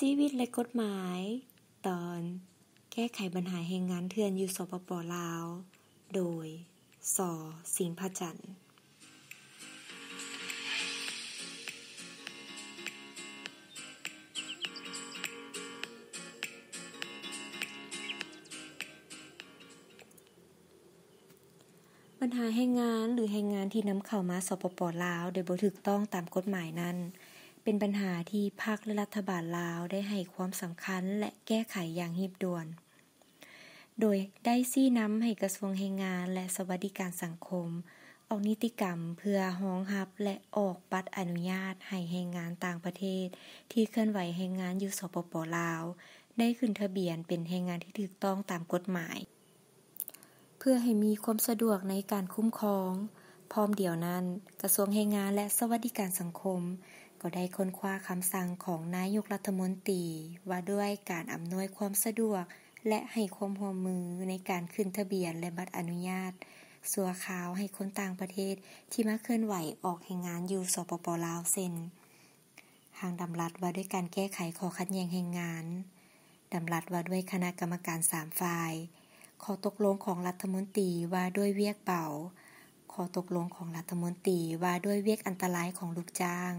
ຊີວິດ ແລະ ກົດໝາຍ ຕອນ ແກ້ໄຂບັນຫາແຮງງານເຖື່ອນຢູ່ ສປປ ລາວ ໂດຍ ສ. ສິງພະຈັນ. ບັນຫາແຮງງານ ຫຼື ແຮງງານທີ່ນຳເຂົ້າມາ ສປປ ລາວ ໂດຍບໍ່ຖືກຕ້ອງຕາມກົດໝາຍນັ້ນ ເປັນບັນຫາທີ່ພັກ ແລະ ລັດຖະບານລາວໄດ້ໃຫ້ຄວາມສຳຄັນ ແລະ ແກ້ໄຂຢ່າງຮີບດ່ວນ, ໂດຍໄດ້ຊີ້ນຳໃຫ້ກະຊວງແຮງງານ ແລະ ສະຫວັດດີການສັງຄົມ ອອກນິຕິກຳເພື່ອຮອງຮັບ ແລະ ອອກບັດອະນຸຍາດໃຫ້ແຮງງານຕ່າງປະເທດທີ່ເຄື່ອນໄຫວແຮງງານຢູ່ ສປປ ລາວ ໄດ້ຂຶ້ນທະບຽນເປັນແຮງງານທີ່ຖືກຕ້ອງຕາມກົດໝາຍ. ເພື່ອໃຫ້ມີຄວາມສະດວກໃນການຄຸ້ມຄອງ, ພ້ອມດຽວນັ້ນ, ກະຊວງແຮງງານ ແລະ ສະຫວັດດີການສັງຄົມ ກໍໄດ້ຄົ້ນຄວ້າຄຳສັ່ງຂອງນາຍົກລັດຖະມົນຕີ ວ່າດ້ວຍການອຳນວຍຄວາມສະດວກ ແລະ ໃຫ້ຄວາມຮ່ວມມືໃນການຂຶ້ນທະບຽນ ແລະ ບັດອະນຸຍາດຊົ່ວຄາວໃຫ້ຄົນຕ່າງປະເທດທີ່ມາເຄື່ອນໄຫວອອກແຮງງານຢູ່ ສປປ ລາວ ເຊັ່ນ ຮ່າງດຳລັດວ່າດ້ວຍການແກ້ໄຂຂໍ້ຂັດແຍ່ງແຮງງານ, ດຳລັດວ່າດ້ວຍຄະນະກຳມະການສາມຝ່າຍ, ຂໍ້ຕົກລົງຂອງລັດຖະມົນຕີວ່າດ້ວຍວຽກເບົາ, ຂໍ້ຕົກລົງຂອງລັດຖະມົນຕີວ່າດ້ວຍວຽກອັນຕະລາຍຂອງລູກຈ້າງ,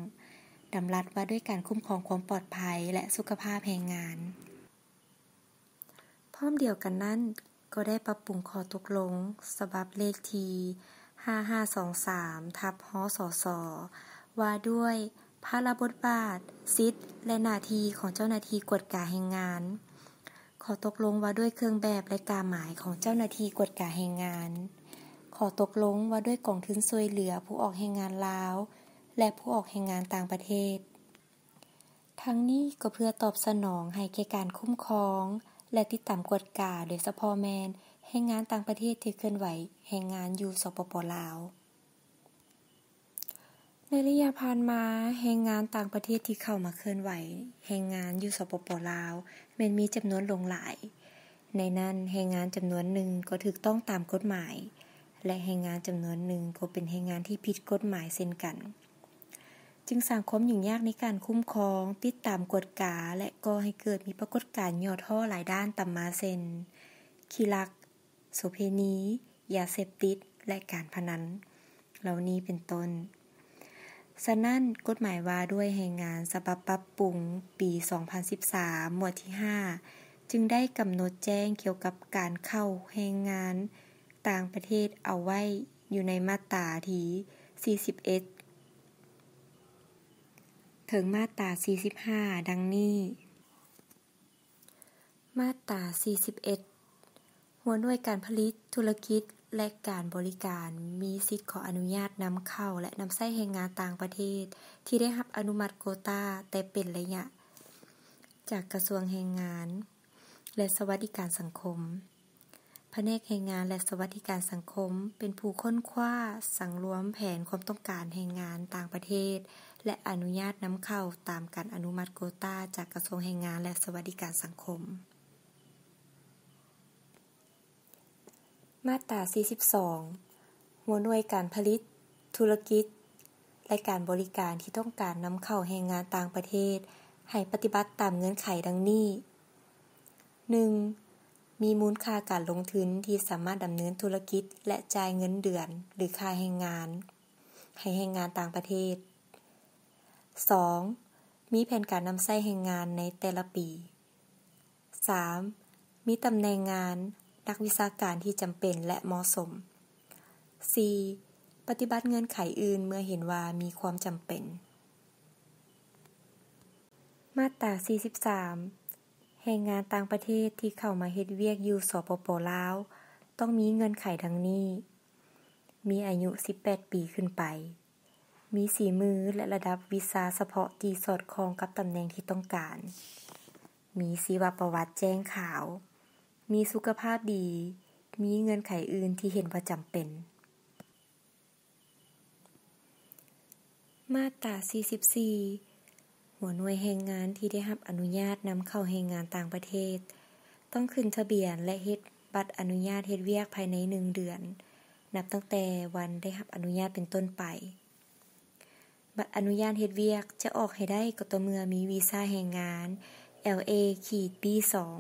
ດຳລັດວ່າດ້ວຍການຄຸ້ມຄອງຄວາມປອດໄພ ແລະ ສຸຂະພາບແຮງງານ. ພ້ອມດຽວກັນນັ້ນ, ກໍໄດ້ປັບປຸງຂໍ້ຕົກລົງສະບັບເລກທີຫ້າຫ້າສອງສາມ ທັບ ຮສສ ວ່າດ້ວຍພາລະບົດບາດ, ສິດ ແລະ ໜ້າທີ່ຂອງເຈົ້າໜ້າທີ່ກວດກາແຮງງານ, ຂໍ້ຕົກລົງວ່າດ້ວຍເຄື່ອງແບບ ແລະ ກາໝາຍຂອງເຈົ້າໜ້າທີ່ກວດກາແຮງງານ, ຂໍ້ຕົກລົງວ່າດ້ວຍກອງທຶນຊ່ວຍເຫຼືອຜູ້ອອກແຮງງານລາວ ແລະ ຜູ້ອອກແຮງງານຕ່າງປະເທດ. ທັງນີ້ກໍເພື່ອຕອບສະໜອງໃຫ້ແກ່ການຄຸ້ມຄອງ ແລະ ຕິດຕາມກວດກາ ໂດຍສະເພາະແມ່ນແຮງງານຕ່າງປະເທດທີ່ເຄື່ອນໄຫວແຮງງານຢູ່ ສປປ ລາວ. ໃນໄລຍະຜ່ານມາ, ແຮງງານຕ່າງປະເທດທີ່ເຂົ້າມາເຄື່ອນໄຫວແຮງງານຢູ່ ສປປ ລາວ ແມ່ນມີຈຳນວນຫຼວງຫຼາຍ. ໃນນັ້ນ, ແຮງງານຈຳນວນໜຶ່ງກໍຖືກຕ້ອງຕາມກົດໝາຍ ແລະ ແຮງງານຈຳນວນໜຶ່ງກໍເປັນແຮງງານທີ່ຜິດກົດໝາຍເຊັ່ນກັນ. ຈຶ່ງສ້າງຄວາມຫຍຸ້ງຍາກໃນການຄຸ້ມຄອງ, ຕິດຕາມກວດກາ ແລະ ກໍ່ໃຫ້ເກີດມີປາກົດການຫຍໍ້ທໍ້ຫຼາຍດ້ານຕາມມາ ເຊັ່ນ ຂີ້ລັກ, ໂສເພນີ, ຢາເສບຕິດ ແລະ ການພະນັນ ເຫຼົ່ານີ້ເປັນຕົ້ນ. ສະນັ້ນ, ກົດໝາຍວ່າດ້ວຍແຮງງານສະບັບປັບປຸງປີສອງພັນສິບສາມ ໝວດທີຫ້າ ຈຶ່ງໄດ້ກຳນົດແຈ້ງກ່ຽວກັບການເຂົ້າແຮງງານຕ່າງປະເທດເອົາໄວ້ຢູ່ໃນມາດຕາທີສີ່ສິບເອັດ ເຖິງມາດຕາສີ່ສິບຫ້າ ດັ່ງນີ້. ມາດຕາສີ່ສິບເອັດ ຫົວໜ່ວຍການຜະລິດ, ທຸລະກິດ ແລະ ການບໍລິການ ມີສິດຂໍອະນຸຍາດນຳເຂົ້າ ແລະ ນຳໃຊ້ແຮງງານຕ່າງປະເທດທີ່ໄດ້ຮັບອະນຸມັດໂກຕາແຕ່ເປັນໄລຍະ ຈາກກະຊວງແຮງງານ ແລະ ສະຫວັດດີການສັງຄົມ. ພະແນກແຮງງານ ແລະ ສະຫວັດດີການສັງຄົມ ເປັນຜູ້ຄົ້ນຄວ້າ, ສັງລວມແຜນຄວາມຕ້ອງການແຮງງານຕ່າງປະເທດ ແລະ ອະນຸຍາດນຳເຂົ້າຕາມການອະນຸມັດໂກຕາຈາກກະຊວງແຮງງານ ແລະ ສະຫວັດດີການສັງຄົມ. ມາດຕາສີ່ສິບສອງ ຫົວໜ່ວຍການຜະລິດ, ທຸລະກິດ ແລະ ການບໍລິການທີ່ຕ້ອງການນຳເຂົ້າແຮງງານຕ່າງປະເທດ ໃຫ້ປະຕິບັດຕາມເງື່ອນໄຂດັ່ງນີ້. ໜຶ່ງ ມີມູນຄ່າການລົງທຶນທີ່ສາມາດດຳເນີນທຸລະກິດ ແລະ ຈ່າຍເງິນເດືອນ ຫຼື ຄ່າແຮງງານ ໃຫ້ແຮງງານຕ່າງປະເທດ. ສອງ ມີແຜນການນຳໃຊ້ແຮງງານໃນແຕ່ລະປີ. ສາມ ມີຕຳແໜ່ງງານ, ນັກວິຊາການທີ່ຈຳເປັນ ແລະ ເໝາະສົມ. ສີ່ ປະຕິບັດເງື່ອນໄຂອື່ນເມື່ອເຫັນວ່າມີຄວາມຈຳເປັນ. ມາດຕາສີ່ສິບສາມ ແຮງງານຕ່າງປະເທດທີ່ເຂົ້າມາເຮັດວຽກຢູ່ ສປປ ລາວ ຕ້ອງມີເງື່ອນໄຂດັ່ງນີ້. ມີອາຍຸສິບແປດປີຂຶ້ນໄປ, ມີສີມື ແລະ ລະດັບວິຊາສະເພາະທີ່ສອດຄ່ອງກັບຕຳແໜ່ງທີ່ຕ້ອງການ, ມີຊີວະປະຫວັດແຈ້ງຂາວ, ມີສຸຂະພາບດີ, ມີເງື່ອນໄຂອື່ນທີ່ເຫັນວ່າຈຳເປັນ. ມາດຕາສີ່ສິບສີ່ ຫົວໜ່ວຍແຮງງານທີ່ໄດ້ຮັບອະນຸຍາດນຳເຂົ້າແຮງງານຕ່າງປະເທດ ຕ້ອງຂຶ້ນທະບຽນ ແລະ ເຮັດບັດອະນຸຍາດເຮັດວຽກພາຍໃນໜຶ່ງເດືອນ ນັບຕັ້ງແຕ່ວັນໄດ້ຮັບອະນຸຍາດເປັນຕົ້ນໄປ. ບັດອະນຸຍາດເຮັດວຽກຈະອອກໃຫ້ໄດ້ກໍຕໍ່ເມື່ອມີວີຊາແຮງງານ ແອລເອ ຂີດ ບີ ສອງ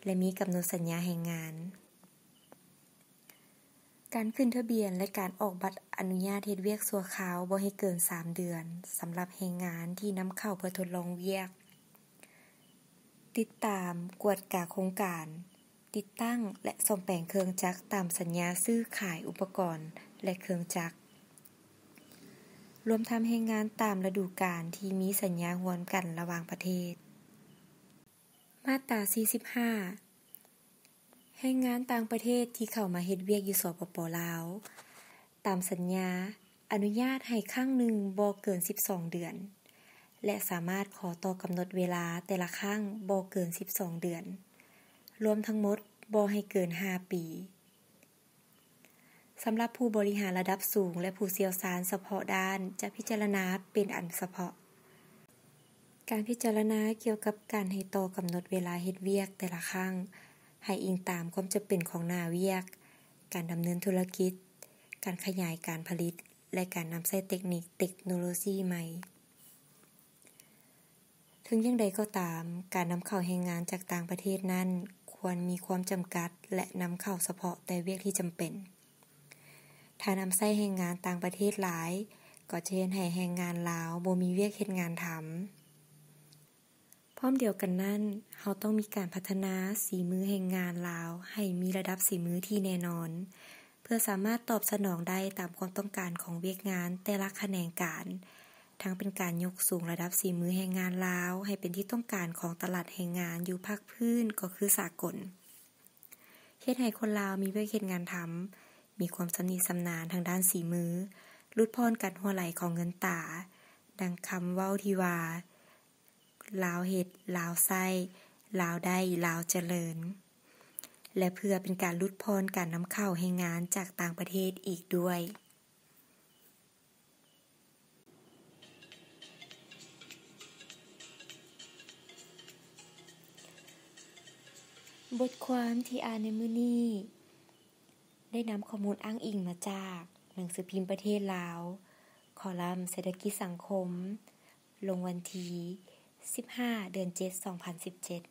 ແລະ ມີກຳນົດສັນຍາແຮງງານ. ການຂຶ້ນທະບຽນ ແລະ ການອອກບັດອະນຸຍາດເຮັດວຽກຊົ່ວຄາວບໍ່ໃຫ້ເກີນສາມເດືອນ ສຳລັບແຮງງານທີ່ນຳເຂົ້າເພື່ອທົດລອງວຽກ. ຕິດຕາມ, ກວດກາໂຄງການ, ຕິດຕັ້ງ ແລະ ສ້ອມແປງເຄື່ອງຈັກຕາມສັນຍາຊື້ຂາຍອຸປະກອນ ແລະ ເຄື່ອງຈັກ, ລວມທັງແຮງງານຕາມລະດູການທີ່ມີສັນຍາຮ່ວມກັນລະຫວ່າງປະເທດ. ມາດຕາ ສີ່ສິບຫ້າ ແຮງງານຕ່າງປະເທດທີ່ເຂົ້າມາເຮັດວຽກຢູ່ ສປປ ລາວ ຕາມສັນຍາ ອະນຸຍາດໃຫ້ຄັ້ງໜຶ່ງບໍ່ເກີນສິບສອງເດືອນ ແລະ ສາມາດຂໍຕໍ່ກຳນົດເວລາແຕ່ລະຄັ້ງບໍ່ເກີນສິບສອງເດືອນ, ລວມທັງໝົດບໍ່ໃຫ້ເກີນຫ້າປີ. ສຳລັບຜູ້ບໍລິຫານລະດັບສູງ ແລະ ຜູ້ຊ່ຽວຊານສະເພາະດ້ານ ຈະພິຈາລະນາເປັນອັນສະເພາະ. ການພິຈາລະນາກ່ຽວກັບການໃຫ້ຕໍ່ກຳນົດເວລາເຮັດວຽກແຕ່ລະຄັ້ງ ໃຫ້ອີງຕາມຄວາມຈຳເປັນຂອງໜ້າວຽກ, ການດຳເນີນທຸລະກິດ, ການຂະຫຍາຍການຜະລິດ ແລະ ການນຳໃຊ້ເຕັກນິກເຕັກໂນໂລຊີໃໝ່. ເຖິງຢ່າງໃດກໍຕາມ, ການນຳເຂົ້າແຮງງານຈາກຕ່າງປະເທດນັ້ນ ຄວນມີຄວາມຈຳກັດ ແລະ ນຳເຂົ້າສະເພາະແຕ່ວຽກທີ່ຈຳເປັນ. ຖ້ານຳໃຊ້ແຮງງານຕ່າງປະເທດຫຼາຍ, ກໍຈະເຮັດໃຫ້ແຮງງານລາວບໍ່ມີວຽກເຮັດງານທຳ. ພ້ອມດຽວກັນນັ້ນ, ເຮົາຕ້ອງມີການພັດທະນາສີມືແຮງງານລາວໃຫ້ມີລະດັບສີມືທີ່ແນ່ນອນ, ເພື່ອສາມາດຕອບສະໜອງໄດ້ຕາມຄວາມຕ້ອງການຂອງວຽກງານແຕ່ລະຂະແໜງການ, ທັງເປັນການຍົກສູງລະດັບສີມືແຮງງານລາວໃຫ້ເປັນທີ່ຕ້ອງການຂອງຕະຫຼາດແຮງງານຢູ່ພາກພື້ນກໍຄືສາກົນ. ເຮັດໃຫ້ຄົນລາວມີວຽກເຮັດງານທຳ, ມີຄວາມຊຳນິຊຳນານທາງດ້ານສີມື, ຫຼຸດຜ່ອນການຮົ່ວໄຫຼຂອງເງິນຕາ, ດັ່ງຄຳເວົ້າທີ່ວ່າ ລາວເຮັດ, ລາວໃຊ້, ລາວໄດ້, ລາວຈະເລີນ ແລະ ເພື່ອເປັນການຫຼຸດຜ່ອນການນຳເຂົ້າແຮງງານຈາກຕ່າງປະເທດອີກດ້ວຍ. ບົດຄວາມທີ່ອ່ານໃນມື້ນີ້ ໄດ້ນຳຂໍ້ມູນອ້າງອີງມາຈາກໜັງສືພິມປະເທດລາວ, ຄໍລັມເສດຖະກິດສັງຄົມ, ລົງວັນທີສິບຫ້າ ເດືອນເຈັດ ສອງພັນສິບເຈັດ.